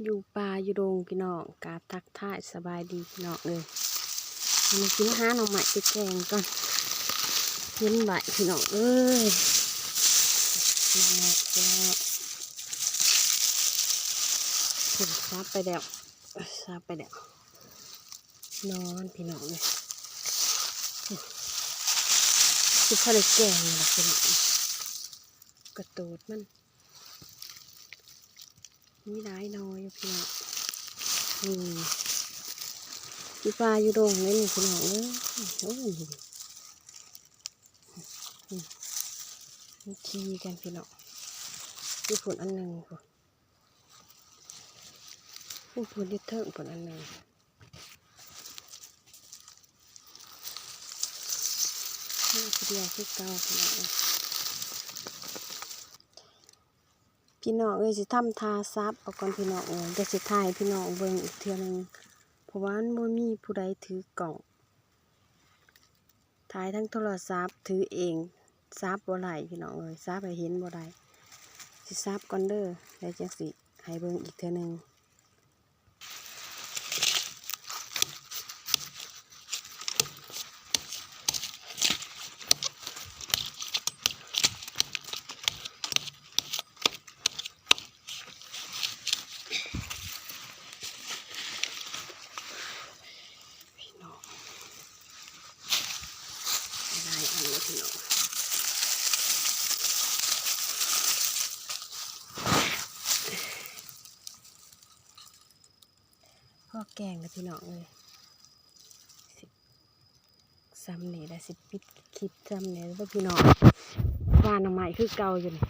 ຢູ່ປ່າຢູ່ດົງພີ່ນ້ອງ ກາບທັກທາຍສະບາຍດີພີ່ນ້ອງເອີຍ. ມື້ນີ້ຊິມາຫາໜໍ່ໄມ້ໄປແກງກ່ອນ ເຫັນໃບພີ່ນ້ອງເອີຍ. ໜໍ່ໄມ້ແລ້ວ ໂອ້ ສັບໄປແລ້ວ ສັບໄປແລ້ວ ນອນພີ່ນ້ອງເອີຍ. ຊິພໍໄດ້ແກງນີ້ລະພີ່ນ້ອງ ກະໂຕດມັນ ມີຫຼາຍໜໍ່ຢູ່ພີ່ນ້ອງ. ນີ້ ຢູ່ປ່າຢູ່ດົງເລີຍນີ້ພີ່ນ້ອງເອີຍ. ໂອ້ຍ ມັນຂີ່ກັນພີ່ນ້ອງ ຢູ່ພຸ້ນອັນໜຶ່ງພຸ້ນ ຢູ່ພຸ້ນ ຢູ່ເທິງພຸ້ນອັນໜຶ່ງ. ເຮັດຜູ້ດຽວຄືເກົ່າພີ່ນ້ອງເອີຍ. ພີ່ນ້ອງເອີຍ ຊິທຳທ່າສັບເອົາກ່ອນພີ່ນ້ອງເອີຍ ດຽວຊິຖ່າຍໃຫ້ພີ່ນ້ອງເບິ່ງອີກເທື່ອໜຶ່ງ ເພາະວ່າມັນບໍ່ມີຜູ້ໃດຖືກ້ອງ ຖ່າຍທາງໂທລະສັບ ຖືເອງສັບບໍ່ໄດ້ພີ່ນ້ອງເອີຍ ສັບໃຫ້ເຫັນບໍ່ໄດ້. ຊິສັບກ່ອນເດີ ແລ້ວຈັ່ງຊິໃຫ້ເບິ່ງອີກເທື່ອໜຶ່ງ. ພີ່ນ້ອງ ຫຼາຍອັນເລີຍພີ່ນ້ອງ. ພໍແກງແລ້ວພີ່ນ້ອງເອີຍ ສ່ຳນີ້ລະ ຊິປິດຄລິບສ່ຳນີ້ເດີພີ່ນ້ອງ. ຫວ່ານໜໍ່ໄມ້ຄືເກົ່າຢູ່ນີ້